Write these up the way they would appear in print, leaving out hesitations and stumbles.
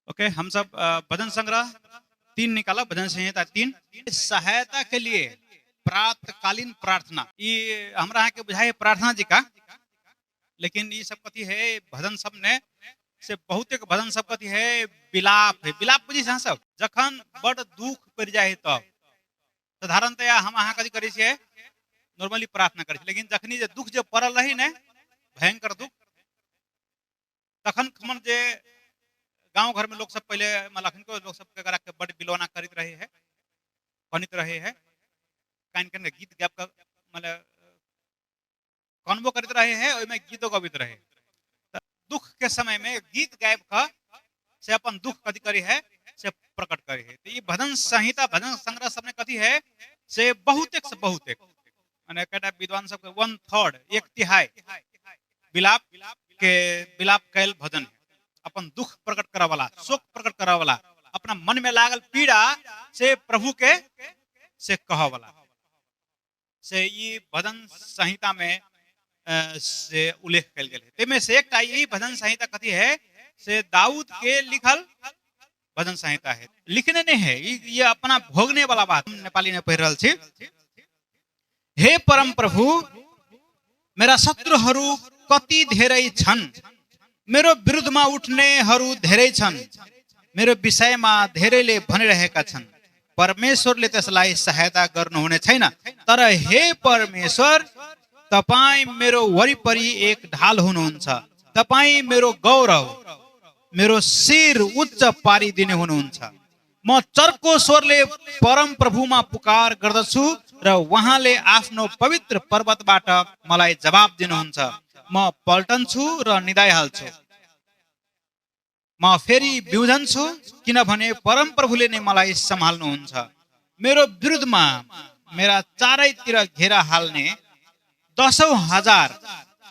Okay, हम सब भजन संग्रह 3 निकाला, भजन संहिता 3। सहायता के लिए प्रातकालीन प्रार्थना, ई हमरा अहाँ के बुझाइ प्रार्थना जी का, लेकिन ई सब कथी है भजन सब ने से बहुते भजन सब कथी है विलाप है। विलाप बुझी अहाँ सब, जखन बड़ दुख पड़ जाए है तब साधारणतया हम अहाँ कथी करै छियै, नॉर्मली प्रार्थना करै छियै, लेकिन जखनी जे दुख जे पड़ल रही ने भयंकर दुख, तखन खमन जे गांव घर में लोग सब पहले मतलब अखन लोग सब के बड़ बिलौना करैत रहे है, कनित रहे है, कान कान के गीत गाबि कऽ मतलब कनबो करैत रहे है, ओहिमे गीतो गबैत रहे। तऽ दुख के समय में गीत गाबि कऽ से अपन दुख कथी करी है से प्रकट करी है। तऽ ई भजन संहिता भजन संग्रह सब में कथी है से बहुतेक से बहुतेक माने कटा विद्वान सबके 1/3 1/3 विलाप के विलाप कैल भजन है। अपन दुख प्रकट करे वाला, शोक प्रकट करे वाला, अपना मन में लागल पीड़ा से प्रभु के से कह वाला से ई भजन संहिता में से उल्लेख कयल गेल है। ताहिमे से एकटा ई भजन संहिता कथी है से दाऊद के लिखल भजन संहिता है। लिखने नहीं है ये अपना भोगने वाला बात। नेपाली में पढ़ रहल छी। हे परम प्रभु, मेरा शत्रुहरू कति धेरै छन्, मेरो विरुद्धमा उठ्नेहरू धेरै छन्, मेरो विषयमा धेरैले भनिरहेका छन्, परमेश्वरले त्यसलाई सहायता गर्नुहुने छैन। तर हे परमेश्वर, तपाईँ मेरो वरिपरि एक ढाल हुनुहुन्छ, तपाईँ मेरो गौरव, मेरो शिर उच्च पारिदिने हुनुहुन्छ। म चर्को स्वरले परम प्रभुमा पुकार गर्दछु र उहाँले आफ्नो पवित्र पर्वतबाट मलाई जवाब दिनुहुन्छ। म पल्टन्छु र निदाइहाल्छु, म फेरि बिउजन्छु, किनभने परम प्रभुले नै मलाई सम्हाल्नुहुन्छ। मेरो विरुद्धमा मेरा चारैतिर घेरा हाल्ने 10,000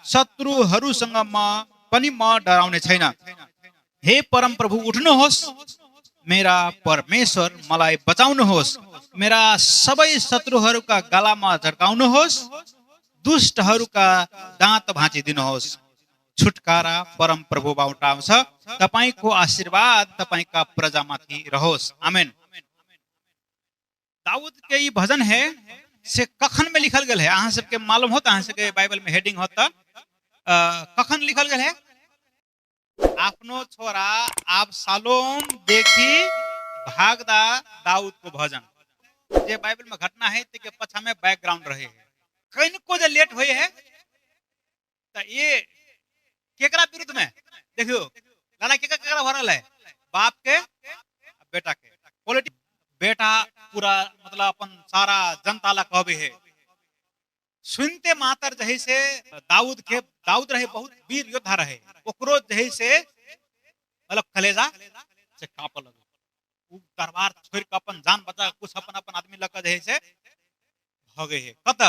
शत्रुहरूसँग म पनि म डराउने छैन। हे परम प्रभु, उठ्नुहोस्, मेरा परमेश्वर मलाई बचाउनुहोस्, मेरा सबै शत्रुहरूका गलामा झर्काउनुहोस्, दुष्टहरूका दाँत भाँचिदिनुहोस्। छुटकारा परम प्रभुबाट आउँछ, तपाईँको आशीर्वाद तपाईँका प्रजामाथि रहोस्। आमेन। दाऊद के ई भजन है से कखन में लिखल गेल है? अहाँ सबके मालूम होत, अहाँ सबके बाइबल में हेडिंग होत कखन लिखल गेल है? आफ्नो छोरा अबशालोम देखी भागदा दाऊद को भजन। जे बाइबल में घटना है ते के पछा में बैकग्राउंड रहे है। कनिको जे लेट होय है त ये केकरा विरुद्ध में देखियो लड़ाई केकरा केकरा भरल है, बाप के बेटा के। पॉलिटिक्स बेटा पूरा मतलब अपन सारा जनता ला कहबे है। सुनते मातर जही से दाऊद के, दाऊद रहे बहुत वीर योद्धा रहे, ओकरो जही से मतलब कलेजा से कांपऽ लगल। उ दरबार छोड़ के अपन जान बचा कुछ अपन अपन आदमी लग के जही से भगे है, कत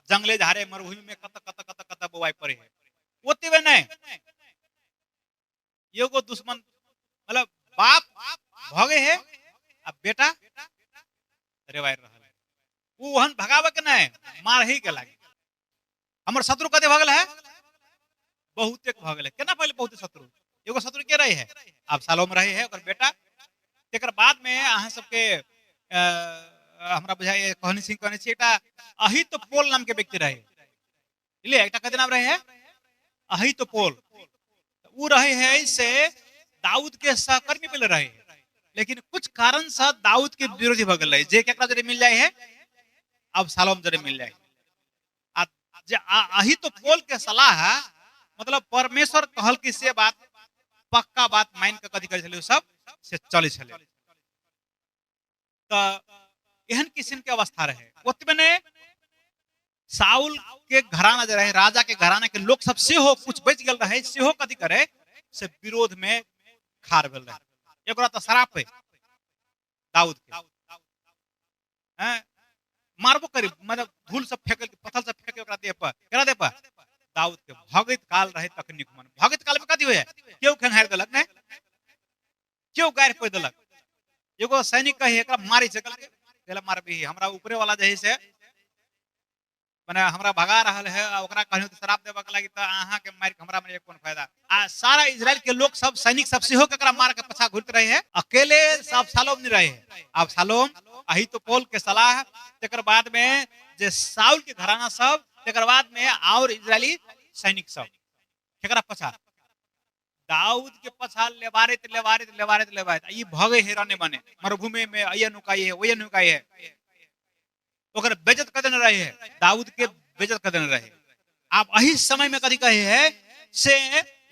जंगले झाड़े मरुभूमि में कत कत कत कत बोवाई पड़े है। ओतबे नहीं एगो दुश्मन मतलब बाप भगे है आ बेटा रेवारि रहल है। उ ओहन भगावे के नहीं, मारही के लागे। हमर शत्रु कते भगल है? बहुते भगल है। केना पहले बहुते शत्रु, एगो शत्रु के रहे है? अबशालोम रहे है ओकर बेटा। तेकर बाद में अहाँ सबके हमरा बुझाइ कहनी सिंह कहने छी एकटा अहितोपोल नाम के व्यक्ति रहे। बुझलियै? एकटा कथी नाम रहे है? अहितोपोल। उ रहे है से दाऊद के सहकर्मी पहले रहे है, लेकिन कुछ कारण से दाऊद के विरोधी भ गेल रहे। जे केकरा जरे मिल जाए है? अबशालोम जरे मिल जाए। आ जे अहितोपोल के सलाह मतलब परमेश्वर कहल कि से बात पक्का बात मान के कथी करै छलै सब से चलै छलै। त एहन किस्म के अवस्था रहे। ओतबे ने साउल के घराना जे रहे, राजा के घराना के लोक सब सेहो कुछ बचि गेल रहे, सेहो कथी करे से विरोध में खाड़ भेल रहे। एकरा तऽ श्राप है दाऊद के, हैं मारबो करी मतलब धूल सब फेंकल, पत्थर सब फेंके ओकरा देह पर, केकरा देह पर? दाऊद के। भगैत काल रहे तखनी मन, भगैत काल में कथी होय? केओ खेंघारि देलक ने, केओ गारि पढ़ि देलक। एगो सैनिक कहे एकरा मारै छै, कहलकै मारबी हमरा ऊपरे वाला जे है से मने हमरा भगा रहल है आ ओकरा कहलियौ तऽ श्राप देबऽ के लागी तऽ अहाँके मारि के हमरा मारि कोन फायदा। आ सारा इजराइल के लोक सब सैनिक सब सेहो केकरा मार के पछा घुरत रहे है, अकेले अबसालोम नहीं रहे है। अबसालोम अहीतोपोल के सलाह, तकर बाद में जे साउल के घराना सब, तकर बाद में और इजरायली सैनिक सब केकरा पछा, दाऊद के पछा लेवारित लेवारित लेवारित लेवारित ई भगे हे रने बने मरुभूमि में, अये नुकाई है ओये नुकाई है, ओकर बेइज्जत कर देने रहे है, दाऊद के बेइज्जत कर देने रहे। आप अही समय में कथी कहे है से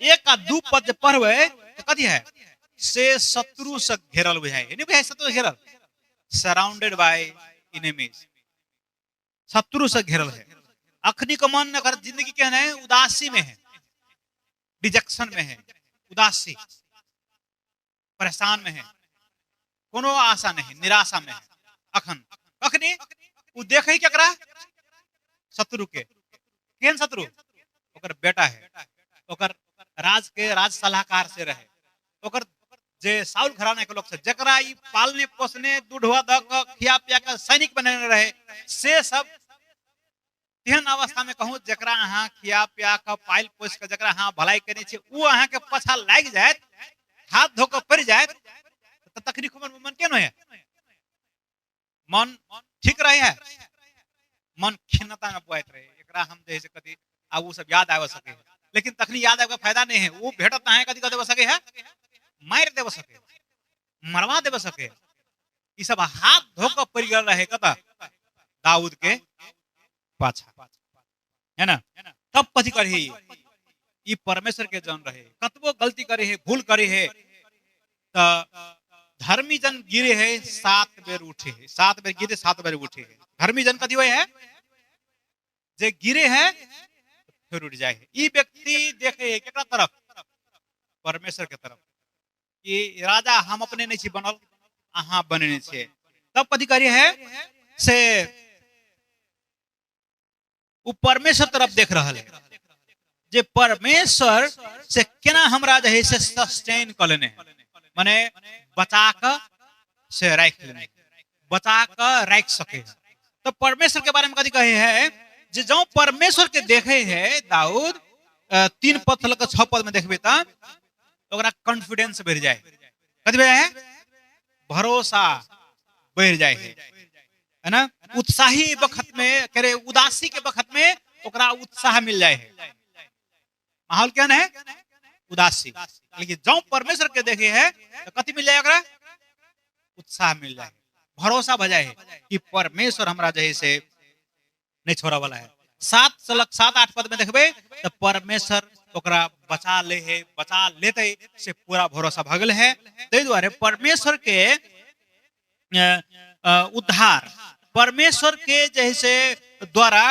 1 आ 2 पद जे पढ़बै तो कथी है से शत्रु से घेरल बुझाइ है, नहीं बुझाइ शत्रु घेरल, सराउंडेड बाय इनेमीज, शत्रु से घेरल है। अखनी के मन अगर जिंदगी के है उदासी में है, डिजेक्शन में है, उदासी परेशान में है, कोनो आशा नहीं, निराशा में है। अखन अखनी उ देखे केकरा, शत्रु के, केहन शत्रु, ओकर बेटा है, ओकर राज के राज सलाहकार से रहे, ओकर जे साउल घराना के लोग से जकरा ई पालने पोसने दूधवा द क खिया पिया के सैनिक बनेने रहे, से सब तेहन अवस्था में कहूँ जकरा अहाँ खिया पिया के पाल पोस के जकरा अहाँ भलाई केने छी उ अहाँ के पाछा लागि जायत, हाथ धो के पड़ि जायत, त तखनी मन केना होय, मन ठीक रहे है, मन खिन्नता में बुआइत रहे, एकरा हम जे है से कथी आ उ सब याद आबि सके है, लेकिन तखनी याद आबि के फायदा नहीं है, उ भेटत अहाँ कथी कऽ देबऽ सके है, मारि देबऽ सके, मरवा देबऽ सके। ई सब हाथ धो के पड़ि गेल रहे कतऽ, दाऊद के पाछा, है ना। तब कथी करही ई परमेश्वर के जन रहे, कतबो गलती करे है, भूल करे है, त धर्मी जन गिरे है 7 बेर उठे है, 7 बेर गिरे 7 बेर उठे है। धर्मी जन कथी होय है, जे गिरे है फिर उठ जाए है। ई व्यक्ति देखे है केकरा तरफ, परमेश्वर के तरफ, कि राजा हम अपने नहीं छी बनल, अहाँ बनेने छियै। तब कथी करे है से उ परमेश्वर तरफ देख रहल है, जे परमेश्वर से केना हमरा जे है से सस्टेन कऽ लेने है, माने बचा कऽ से राखि लेने, बचा कऽ राखि सके है। तो परमेश्वर के बारे में कथी कहे है जे जँ परमेश्वर के देखे है दाऊद, 3 पद से लऽ कऽ 6 पद में देखबे तऽ ओकरा कॉन्फिडेंस बढ़ि जाए, कथी बढ़ि जाए है, भरोसा बढ़ि जाए है, है ना। उत्साही बखत में करे उदासी के बखत में ओकरा उत्साह मिल जाए है। माहौल केहन है, उदासी, लेकिन जँ परमेश्वर के देखे है तो कथी मिल जाए, ओकरा उत्साह मिल जाए, भरोसा भ जाए है कि परमेश्वर हमरा जे है से नहीं छोड़ा वाला है। 7 से लग 7-8 पद में देखबे तो परमेश्वर ओकरा बचा ले है, बचा लेते से पूरा भरोसा भ गेल है। ताहि दुआरे परमेश्वर के उद्धार, परमेश्वर के जे है से द्वारा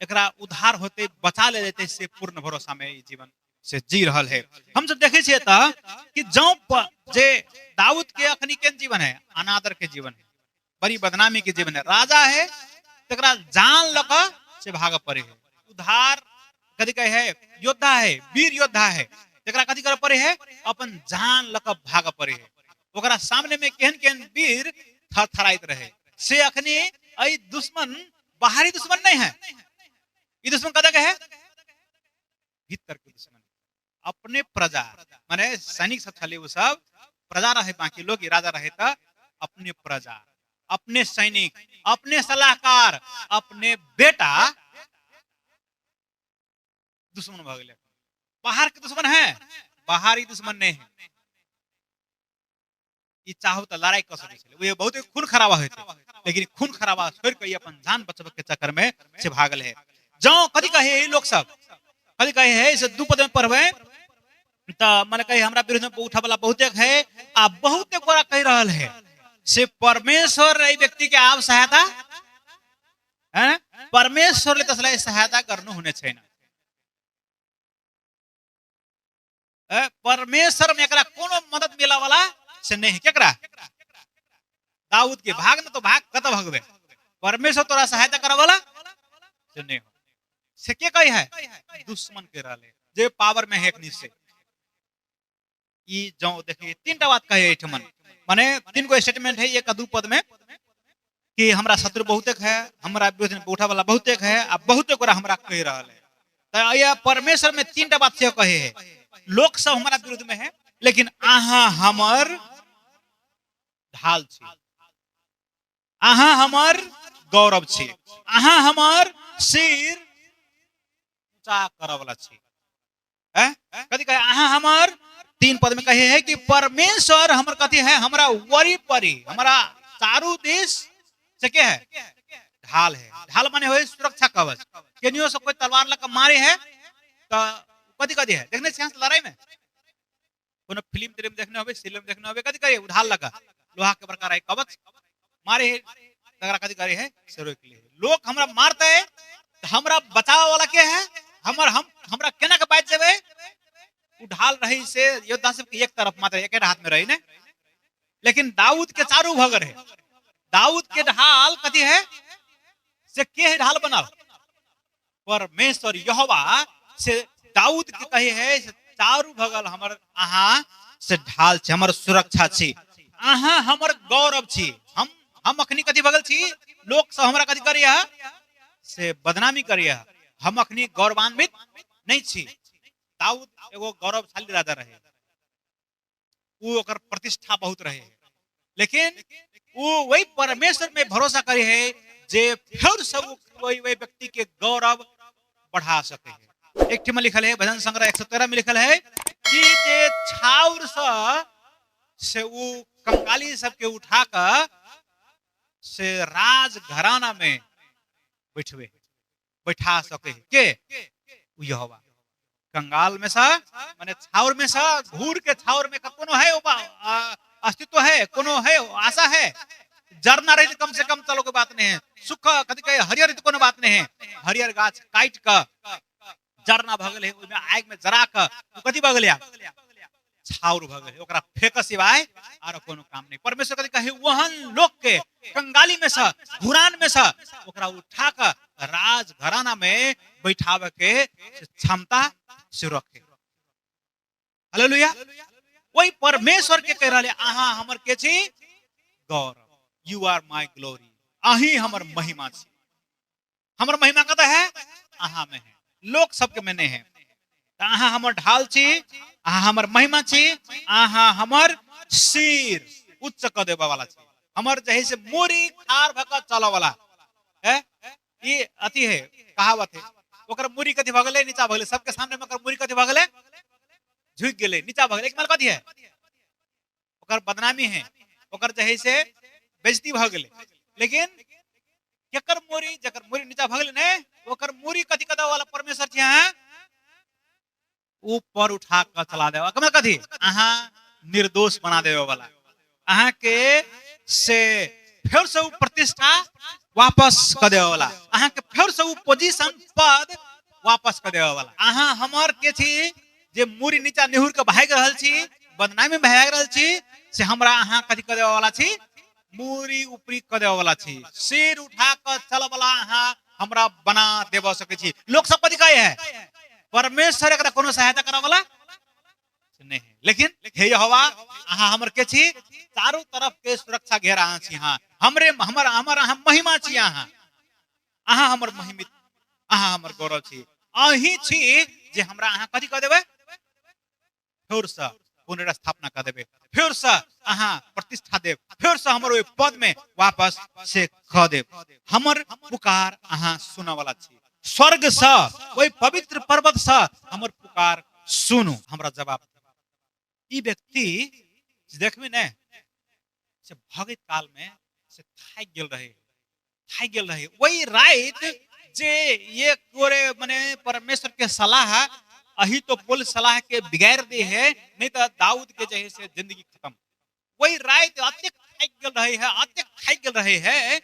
एकरा उद्धार होते, बचा ले जेते से पूर्ण भरोसा में ई जीवन से जी रहल है। हम सब देखे छियै तऽ कि जँ जे दाऊद के अखनी केहन जीवन है, अनादर के जीवन है, बड़ी बदनामी के जीवन है, राजा है तकरा जान लऽ कऽ से भागऽ पड़े है, उद्धार कथी कहे है, योद्धा है, वीर योद्धा है, तकरा कथी करऽ पड़े है, अपन जान लऽ कऽ भागऽ पड़े है। ओकरा सामने में केहन केहन वीर थरथराइत रहे, से अखनी एहि दुश्मन बाहरी दुश्मन नहीं है, ई दुश्मन कतऽ के है, भीतर के दुश्मन, अपने प्रजा, माने सैनिक सब छलै ओ सब प्रजा रहे, बाकी लोग राजा रहे तऽ अपने प्रजा, अपने सैनिक, अपने सलाहकार, अपने बेटा दुश्मन भऽ गेलै। बाहर के दुश्मन है, बाहरी दुश्मन नहीं है। ई चाहू तऽ लड़ाई कऽ सकै छलै, ओ बहुत खून खराबा होइत, लेकिन खून खराबा छोड़ि कऽ ई अपन जान बचबऽ के चक्कर में से भागल है। जँ कथी कहे है लोक सब, कथी कहे है से 2 पद में पढ़बै तऽ मने कहे हमरा विरुद्ध में उठऽ वाला बहुते है आ बहुते गोरा कहि रहल है से परमेश्वर एहि व्यक्ति के आब सहायता है, परमेश्वरले त्यसलाई सहायता गर्नु हुने छैन। परमेश्वर में एकरा कोनो मदद मिला वाला से नहीं है। केकरा, दाऊद के भाग न तो भाग कत भगबे, परमेश्वर तोरा सहायता करे वाला से नहीं हो। से के कही है, दुश्मन के रहले जे पावर में है एकनी से। ई जौ देखिए 3 टा बात कहे एठमन, माने 3 गो स्टेटमेंट है 1 आ 2 पद में कि हमरा शत्रु बहुतेक है, हमरा विरोध में उठा वाला बहुतेक है, आ बहुते गोरा हमरा कहि रहल है। तऽ यह परमेश्वर में तीन टा बात से कहे है, लोक सब हमरा विरुद्ध में है, लेकिन अहाँ हमर ढाल छी, अहाँ हमर गौरव छी, अहाँ हमर सिर ऊंचा करऽ वाला छी। हैं? कथी कहे अहाँ हमर? तीन पद में कहे है कि परमेश्वर हमर कथी है, हमरा वरी परी, हमरा चारू दिस से के है, ढाल है। ढाल माने होय सुरक्षा कवच। केनियो से कोई तलवार लग के मारे है तो कथी कथी है, देखने छियै लड़ाई में कोनो फिल्म तिल्म देखने होबे, सीरियल देखने होबे, कथी करे ढाल लगा लोहा के बड़का रहे कवच मारे है, तकरा कथी करे है, से रोक ले। लोग हमरा मारते तो हमरा बचावे वाला के है, हमर हम हमरा केना के बाज जेबे। उ ढाल रही से योद्धा सब के एक तरफ मात्र एक हाथ में रही ने, लेकिन दाऊद के चारू भगर है। दाऊद के ढाल कथी है, से के है ढाल बनल? परमेश्वर यहोवा से दाऊद के कहे है से चारू भगल हमर अहाँ से ढाल छी, हमर सुरक्षा छी, अहाँ हमर गौरव छी। हम अखनी कथी भगल छी, लोक सब हमरा कथी करिया से बदनामी करिया, हम अखनी गौरवान्वित नहीं छी। दाऊद एगो गौरवशाली राजा रहे, उ ओकर प्रतिष्ठा बहुत रहे, लेकिन उ वही परमेश्वर में भरोसा करे है जे फिर सब वही वही व्यक्ति के गौरव बढ़ा सके है। एक ठिमा लिखल है भजन संग्रह 113 में लिखल है कि जे छाउर से उ कंगाली सबके उठा क से राज घराना में बैठवे बैठा सके है। के उ यहोवा कंगाल में सा माने छाउर में सा घूर के छाउर में का कोनो है अस्तित्व है, कोनो है आशा है, जरना रही कम से कम चलो कोई बात नहीं है, सुख कथी कहे हरियर तो कोनो बात नहीं है, हरियर गाछ काट क जरना भऽ गेलै, ओहिमे आगि में जरा क कथी भऽ गेलै, छाउर भऽ गेलै, ओकरा फेक सिवाय आरो कोनो काम नहीं। परमेश्वर कथी कहे ओहन लोक के कंगाली में सा घुरान में सा ओकरा उठा क राज घराना में बैठावे के क्षमता से रखे। हालेलुया। वही परमेश्वर के कह रहले अहाँ हमर के छी गौरव, you are my glory, अहीं हमर महिमा छी। हमर महिमा कतऽ है? अहाँ में है, लोक सबके में नहीं है। तऽ अहाँ हमर ढाल छी, अहाँ हमर महिमा छी, अहाँ हमर सिर उच्च कऽ देबऽ वाला छी, हमर जे है से मोरी खार भऽ कऽ चलऽ वाला है। ई अथी है कहावत है, ओकर मुरी कथी भऽ गेलै, नीचा भऽ गेलै, सबके सामने में ओकर मुरी कथी भऽ गेलै, झुकि गेलै, नीचा भऽ गेलै। एक कथी है, ओकर बदनामी है, ओकर जे है से बेइज्जती भऽ गेलै। लेकिन केकर मुरी, जकर मुरी नीचा भऽ गेलै ने, ओकर मुरी कथी कदऽ वाला परमेश्वर छी अहाँ ऊपर उठा कऽ चला देबा। कमल कथी अहाँ निर्दोष बना देबे वाला, अहाँ के से फेर से उ प्रतिष्ठा वापस कऽ देबे वाला, अहाँ के फेर से उ पोजीशन पद वापस कऽ देबे वाला। अहाँ हमर के छी जे मुरी नीचा निहुर के भागि रहल छी, बदनामी में भागि रहल छी, से हमरा अहाँ कथी कऽ देबे वाला छी, मूरी ऊपरी कऽ देबे वाला छी, सिर उठा कऽ चलऽ वाला अहाँ हमरा बना देबऽ सकै छी। लोक सब कथी कहै है, परमेश्वर एकरा कोनो सहायता करऽ वाला नहीं है, लेकिन हे यहोवा अहाँ हमर के छी, चारू तरफ के सुरक्षा घेरा अहाँ छी, हाँ हमरे हमर हमर अहाँ महिमा छी, अहाँ अहाँ हमर महिमित, अहाँ हमर गौरव छी, अहीं छी जे हमरा अहाँ कथी कऽ देबै, फेरसँ पुनर्स्थापना कऽ देबै, फेरसँ अहाँ प्रतिष्ठा देब, फेरसँ हमर ओहि पद में वापस से कऽ देब। हमर पुकार अहाँ सुनऽ वाला छी, स्वर्गसँ ओहि पवित्र पर्वतसँ हमर पुकार सुनू, हमरा जवाब। ई व्यक्ति देखबी ने से भगैत काल में से थाकि गेल रहे, थाकि गेल रहे। वही राति जे ये गोरे मने परमेश्वर के सलाह अही तो बोल सलाह के बिगाड़ दे है, नहीं तो दाऊद के जे है से जिंदगी खत्म। वही राति अतेक थाकि गेल रहे है, अतेक थाकि गेल रहे है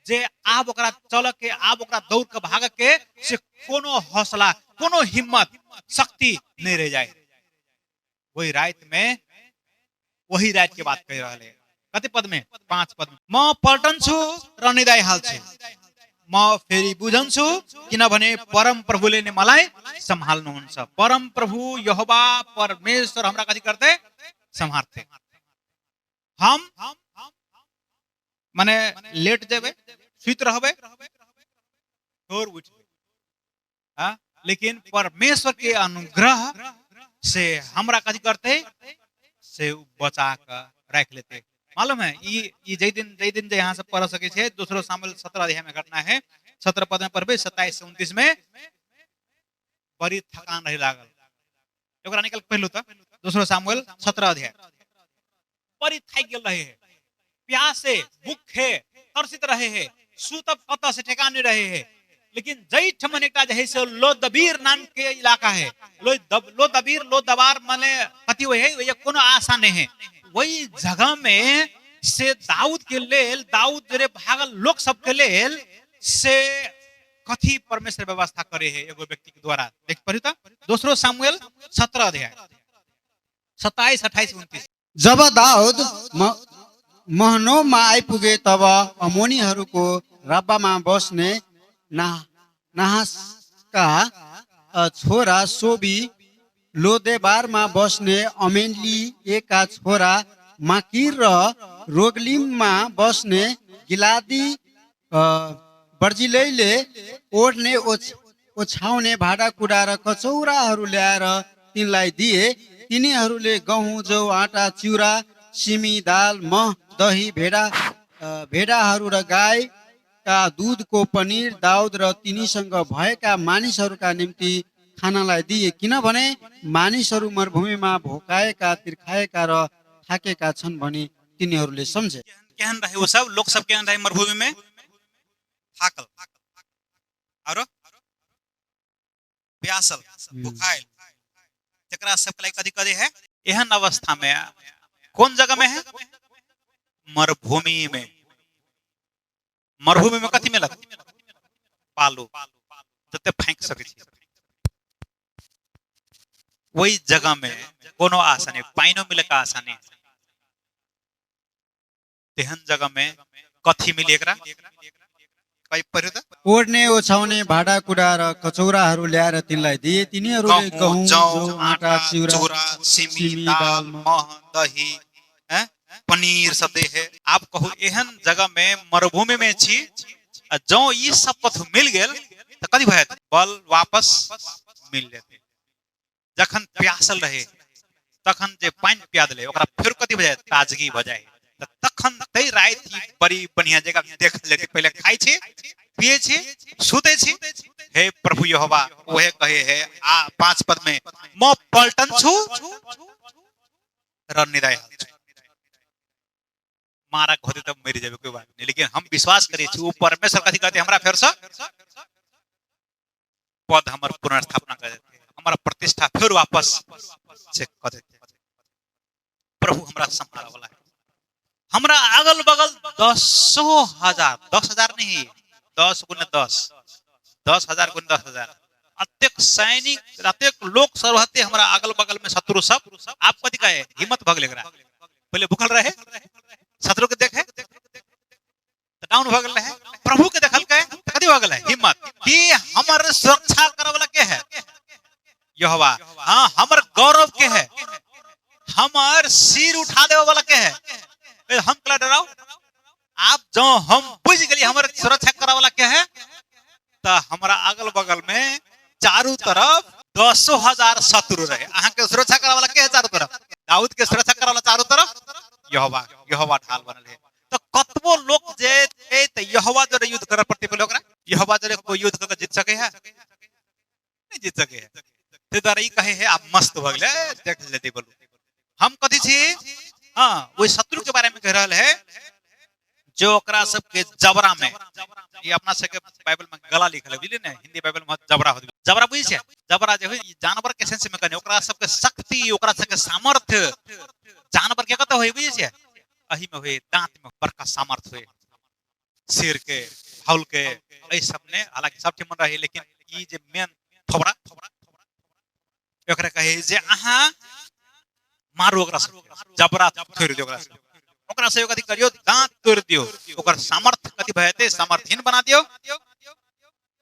जे आब ओकरा चल के, आब ओकरा दौड़ के भाग के से कोनो हौसला, कोनो हिम्मत, शक्ति नहीं रह जाए। वही राति में, वही राति के बात कह रहल है। कति पद में? 5 पद में। म पल्टन्छु र निदाइ हाल्छु, म फेरि बुझन्छु, किनभने परम प्रभुले नै मलाई सम्हाल्नुहुन्छ। परम प्रभु यहोवा परमेश्वर हमरा कथी करते? सम्हार्थे। हम माने लेट जेबै, सुति रहबै, फेर उठबै। हाँ, लेकिन परमेश्वर के अनुग्रह से हमरा कथी करते से उ बचा के राख लेते। मालूम है ई ई जै दिन जै दिन जे यहाँ सब पढ़ सके छे, दूसरो सामुएल 17 अध्याय में घटना है, 17 पद में पढ़बे 27 से 29 में बड़ी थकान रहे लागल। ओकरा निकल के पहलू त दूसरो सामुएल 17 अध्याय बड़ी थाकि गेल रहे है, प्यासे भूखे तरसित रहे है, सुतब कतऽ से ठेकान नहीं रहे है। लेकिन जै ठमन एकटा जे है से लोदबीर नाम के इलाका है, लोदबीर लोदबार माने कथी होय है, ओय कोनो आशा नहीं है। वही जगह में से दाऊद के लेल, दाऊद जरे भागल लोक सब के लेल से कथी परमेश्वर व्यवस्था करे है एगो व्यक्ति के द्वारा। देख पढ़ू त दोसरो सामुएल 17 अध्याय 27 28 29। जब दाऊद महनोममा आइपुगे तब अमोनीहरूको रब्बामा बस्ने नाहासका छोरा सोबी, लोदेबारमा बस्ने अम्मीएलका छोरा माकिर र रोगलिममा बस्ने गिलादी बर्जिलैले ओढ्ने ओछ्याउने भाँडाकुँडा र कचौराहरू ल्याएर तिनलाई दिए। तिनीहरूले गहुँ, जौ, आटा, चिउरा, सिमी, दाल, मह, दही, भेडाहरू र गाईका दुधको पनिर दाउद र तिनीसँग भएका मानिसहरूका निम्ति खानालाई दिए, किनभने मानिसहरू मरुभूमिमा भोकाएका, तिर्खाएका र थाकेका छन् भनी तिनीहरूले सम्झे। केहन रहे वो सब लोग सब केहन रहे मरुभूमि में? थाकल आरो प्यासल, भुखायल, जकरा सब के कथी कथी है। एहन अवस्था में कौन जगह में है? मरुभूमि में। मरुभूमि में कथी मिलत? बालू, जते फेंक सके छी। वही जगह में कोनो आशा नहीं, पानियो मिले का आशा नहीं। तेहन जगह में कथी मिली एकरा? कहीं पढ़ू त? ओढ्ने ओछ्याउने भाँडाकुँडा र कचौराहरू ल्याएर तिनलाई दिए। तिनीहरूले गहुँ, गहुँ, जौ, जौ, आटा, आटा, चिउरा, चूरा, सिमी, सिमी, दाल, दाल, मह, दही, हैं? पनीर सब दे है। आप कहू एहन जगह में मरुभूमि में छी, आ जौ ई सब कथू मिल गेल त कथी भए? बल वापस मिल जेतै। जखन प्यासल रहे तखन जे पानि पिया देले ओकरा फेर कथी भए जाय? ताजगी भए जाय। त तखन तै राति ही बड़ी बढ़िया जगह देख लेते। पहले खाइ छी, पिए छी, सुते छी। हे प्रभु यहोवा, ओहे कहे है आ 5 पद में, म पलटन छु र निदाय छु। मारक होते तब मरि जेबै, कोई बात नहीं, लेकिन हम विश्वास करै छी ओ परमेश्वर कथी कहते हमरा फेर से पद हमर पुनर्स्थापना कर देते, हमर प्रतिष्ठा फिर वापस से कर देते। प्रभु हमरा संभाले वाला है। हमरा अगल बगल दसो हजार, 10,000 नहीं, 10 गुने 10, 10,000 गुने 10,000, अतेक सैनिक, अतेक लोक सब रहते हमरा अगल बगल में शत्रु सब। आप कथी कहे? हिम्मत भग लेकरा। पहले भूखल रहे, शत्रु के देखे तो डाउन भगल रहे, प्रभु के देखल के कथी भगल है? हिम्मत कि हमर सुरक्षा करे वाला के है? यहोवा। हाँ, हमर गौरव के है, हमर सिर उठा देवे वाला के है। ए, हम कला डराओ आप जो हम बुझ गेली हमर सुरक्षा करे वाला के है, त हमरा अगल बगल में चारू तरफ 10,000 शत्रु रहे। अहाँ के सुरक्षा करे वाला के है चारू तरफ? दाऊद के सुरक्षा करे वाला चारू तरफ यहोवा, यहोवा ढाल बनल है। त कतबो लोक जे छै त यहोवा जरे युद्ध करे पड़तै पहिले ओकरा। यहोवा जरे कोई युद्ध करके जीत सके है? नहीं जीत सके है। ताहि दुआरे ई कहे है आप मस्त भऽ गेलै, देख लेतै बोलू हम कथी छी। हाँ, ओहि शत्रु के बारे में कह रहल है जो ओकरा सबके जबरा में, ये अपना सबके बाइबल में गला लिखल है, बुझलिए ने? हिंदी बाइबल में जबरा होत। जबरा बुझै छियै? जबरा जे होय, ई जानवर के सेंस में कहने, ओकरा सबके शक्ति, ओकरा सबके सामर्थ्य जानवर के कतऽ होय बुझै छियै? एही में होय, दांत में बड़का सामर्थ्य होय, शेर के, हाउल के, एहि सब ने, हालांकि सब ठिमन रहे, लेकिन ई जे मेन थोबड़ा ओकरा कहे जे अहाँ मारू ओकरा सबके, जबरा तोड़ि दियौ ओकरा सबके, ओकरा से कथी करियौ? दांत तोड़ि दियौ। ओकर सामर्थ्य कथी भए जेतै? सामर्थ्यहीन बना दियौ।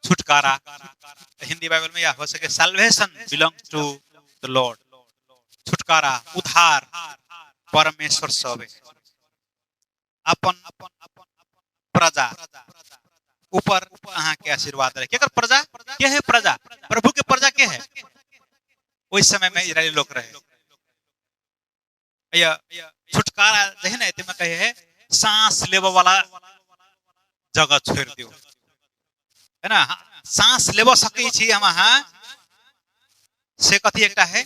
छुटकारा हिंदी बाइबल में या हो सके salvation belong to the Lord, छुटकारा उद्धार परमेश्वर से अबै। अपन प्रजा ऊपर अहाँ के आशीर्वाद रहे। केकर प्रजा? के है प्रजा? प्रभु के प्रजा के है? ओहि समय में इजरायली लोग रहे। या छुटकारा जे है ने एते में कहे है सांस लेबऽ वाला जगह छोड़ दियो, है ना? सांस लेबऽ सकै छी हम अहाँ से कथी एकटा है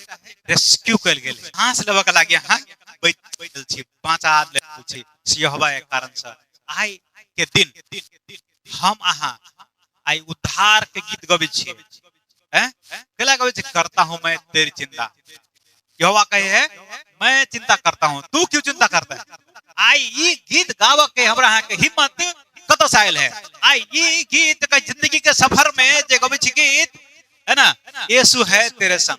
रेस्क्यू कयल गेल। सांस लेबऽ के लागि अहाँ बचि छी, बाँचा लेल छी यहोवा के कारण से। आइ के दिन हम अहाँ आइ उद्धार के गीत गबै छियै। हैं केला गबै छी? करता हूं मैं तेरी चिंता। यहोवा कहे है मैं चिंता करता हूं, तू क्यों चिंता करता है? आइ ई गीत गाबऽ के हमरा अहाँ के हिम्मत कतऽ से आयल है? आइ ई गीत के जिंदगी के सफर में जे गबै छी गीत, है ना, यीशु है तेरे संग,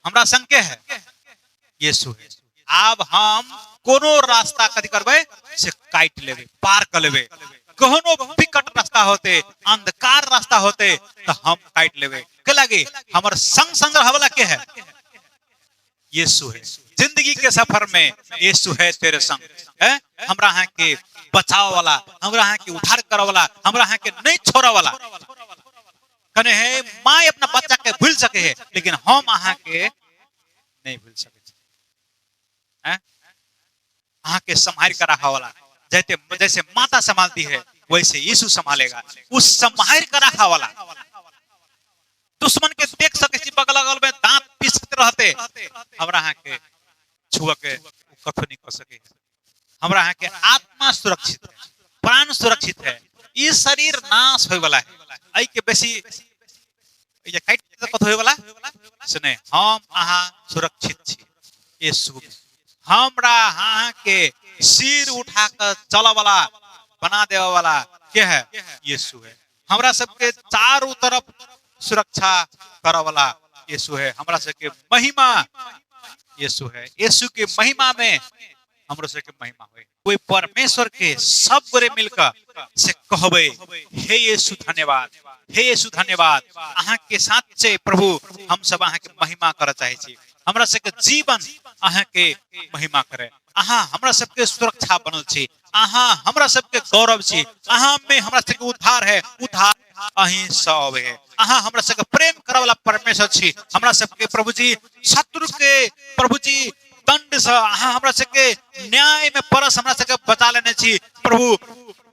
हमरा संग के है? यीशु है। आब हम कोनो रास्ता कथी करबै से काटि लेबै, पार कर लेबै। कोनो विकट रास्ता होते, अंधकार रास्ता होते तो हम काटि लेबै। के लागी? हमर संग संग रहै वाला के है? यीशु है। जिंदगी के सफर में यीशु है तेरे संग है। हमरा अहाँ के बचाव वाला, हमरा अहाँ के उद्धार करे वाला, हमरा अहाँ के नहीं छोड़े वाला। कने है माय अपना बच्चा के भूल सके है, लेकिन हम अहाँ के नहीं भूल सके छी। हैं? अहाँ के संभाल कर रखा वाला, जैसे जैसे माता संभालती है वैसे यीशु संभालेगा। उस संभाल कर रखा वाला दुश्मन के देख सके छी बगल अगल में दांत पीसते रहते, हमरा अहाँ के छुआ के कथो नहीं कर सके। हमरा अहाँ के आत्मा सुरक्षित है, प्राण सुरक्षित है। ई शरीर नाश होय वाला है, एहि के बेसी ये काटि तऽ कथो होय वाला से नहीं। हम अहाँ सुरक्षित छी यीशु में। हमरा अहाँ के सिर उठा के चलऽ वाला बना देवे वाला के है? यीशु है। हमरा सबके चारू तरफ सुरक्षा करऽ वाला यीशु है। हमरा सबके महिमा यीशु है। यीशु के महिमा में हमरो सबके महिमा होय। कोई परमेश्वर के सब गोरे मिलकर से कहबे, हे यीशु धन्यवाद, हे यीशु धन्यवाद। अहाँ के साथ से प्रभु हम सब अहाँ के महिमा करऽ चाहे छी। हमरा सबके जीवन अहाँ के महिमा करे। अहाँ हमरा सबके सुरक्षा बनल छी, अहाँ हमरा सबके गौरव छी, अहाँ में हमरा सबके उद्धार है, उद्धार अहीं से अबे है। अहाँ हमरा सबके प्रेम करे वाला परमेश्वर छी। हमरा सबके प्रभु जी शत्रु के प्रभु जी दंड से अहाँ हमरा सबके न्याय में परस हमरा सबके बचा लेने छी प्रभु।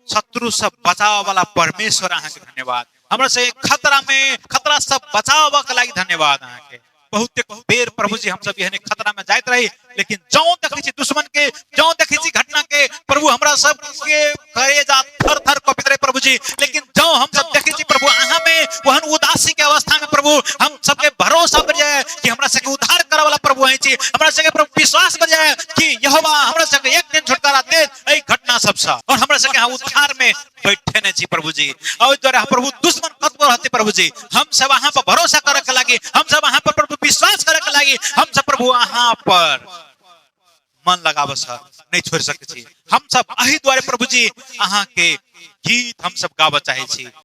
शत्रु से बचाव वाला परमेश्वर अहाँ के धन्यवाद। हमरा सबके खतरा में खतरा से बचाव के लागि धन्यवाद अहाँ के। बहुत बेर प्रभु जी हम सब एहने खतरा में जाइत रही, लेकिन जौं देखै छी दुश्मन के, जौं देखै छी घटना के, प्रभु हमरा सब के करेजा थर थर कपित रहे प्रभु जी। लेकिन जौं हम सब देखै छी प्रभु अहाँ में ओहन उदासी के अवस्था में प्रभु हम सबके भरोसा बढ़ जाए कि हमरा सबके उद्धार करे वाला प्रभु अहीं छी। हमरा सबके प्रभु विश्वास बढ़ जाए कि यहोवा हमरा सबके एक दिन छुटकारा देत एहि घटना सबसँ, और हमरा सबके अहाँ उद्धार में बैठे ने छी प्रभु जी। और द्वारा प्रभु दुश्मन कतबो रहते प्रभु जी, हम सब अहाँ पर भरोसा करे के लागी, हम सब अहाँ पर प्रभु विश्वास करे के लागी, हम सब प्रभु अहाँ पर मन लगाबऽ सर नहीं छोड़ सकै छी। हम सब एहि द्वारे प्रभु जी अहाँ के गीत हम सब गाबऽ चाहे छी।